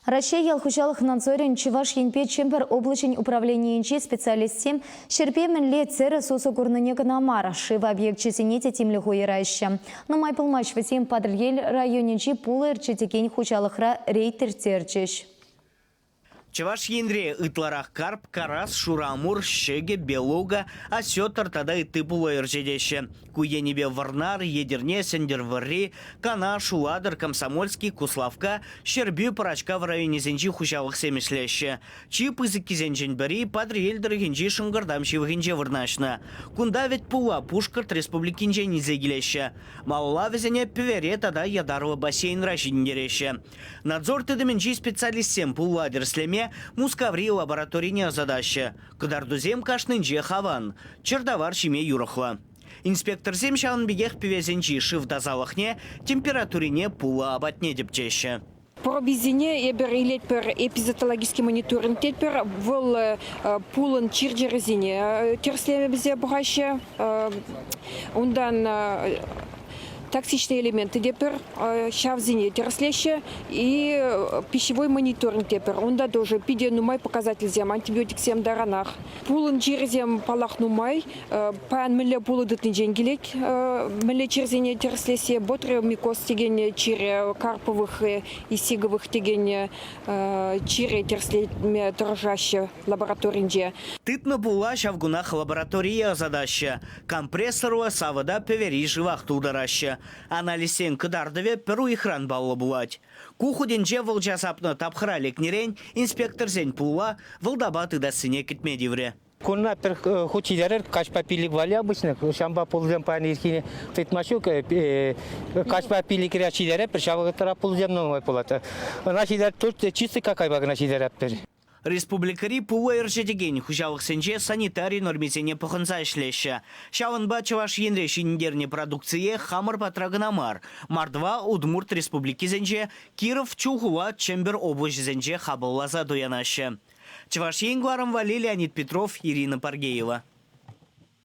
Раҫҫей ял хуҫалӑх надзорӗн Чӑваш Енпе Чӗмпӗр облаҫӗн управленийӗнчи специалистсем ҫӗрпе мӗнле тӗрӗс усӑ курнине кӑна мар, шыв объекчӗсене те тимлӗх уйӑраҫҫӗ. Нумай пулмасть вӗсем Патӑрьел районӗнчи пулӑ ӗрчетекен хуҫалӑхра рейд ирттерчӗҫ. Чӑваш Енре ытларах карп, карас, шурамур, ҫӗкӗ, белуга, осетр тата ытти пулӑ ӗрчетеҫҫӗ. Ку енӗпе Вӑрнар, Етӗрне, Сӗнтӗрвӑрри, Канаш, Улатӑр, Комсомольски, Куславкка, Ҫӗрпӳ, Пӑрачкав районӗсенчи хуҫалӑхсем ӗҫлеҫҫӗ. Чи пысӑккисенчен пӗри Патӑрьел тӑрӑхӗнчи Шӑнкӑртам ҫывӑхӗнче вырнаҫнӑ. Кунта вӗт пулла Пушкӑрт Республикинчен илсе килеҫҫӗ. Малалла вӗсене пӗвере тата ятарлӑ бассейнра ҫитӗнтереҫҫӗ. Надзор тытӑмӗнчи специалистсем пулла тӗрӗслеме Мускаври лабораторине ӑсатаҫҫӗ. Кӑтартусем кашнинчех аван, чӗртавар ҫиме юрӑхлӑ. Инспекторсем ҫавӑн пекех пӗвесенчи шыв тасалӑхне, температурине, пулӑ апатне тӗпчеҫҫӗ. Пробисене эпир илетпӗр, эпизоотологический мониторинг тетпӗр. Вӑл пулӑн чир-чӗрӗсене тӗрӗслеме пӑхаҫҫӗ. Унтан токсичные элементы тепӗр ҫавсене тӗрӗслеҫҫӗ и пищевой мониторинг тепӗр. Унта тоже питӗ нумай показательсем, антибиотиксем таранах. Пулӑн чирӗсем, паллах, нумай. Паян мӗнле пулӑ тытнинчен килет. Мӗнле чирсене тӗрӗслесе ботриомикоз текен чире, карповых и сиговых текен чире тӗрӗслеме тӑрӑшаҫҫӗ лабораторинче. Тытнӑ пулла ҫав кунах лабораторие ӑсатаҫҫӗ. Компрессорлӑ савӑта пӗвери шывах тултараҫҫӗ. Анализсен кӑтартӑвӗ пӗр уйӑхран паллӑ пулать. Ку хутӗнче вӑлча сапнӑ тапхӑра лекнӗрен инспекторсен пулла вӑлтапа тытассине кӗтме тиврӗ. Кунна пӗр хут ҫитерер, каҫпа пилӗк валли обычно, ҫавӑнпа пулӑсем паян ирхине тытма ҫук. Каҫпа пилӗкре ҫитеретпӗр, ҫав вӑхӑтра пулӑсем нумай пулать. Ӑна ҫитер чистый какайпа кӑна ҫитеретпӗр. Республикӑри пулӑ ӗрчетекен хуҫалӑхсенче санитари нормисене пӑхӑнса ӗҫлеҫҫӗ. Ҫавӑнпа Чӑваш Енре ҫитӗнтернӗ продукцие хамӑр патра кӑна мар, Мордва, Удмурт республикисенче, Киров, Чулхула, Чӗмпӗр облаҫӗсенче хапӑлласа туянаҫҫӗ. Чӑваш Ен кӑларӑм валли Леонид Петров, Ирина Паргеева.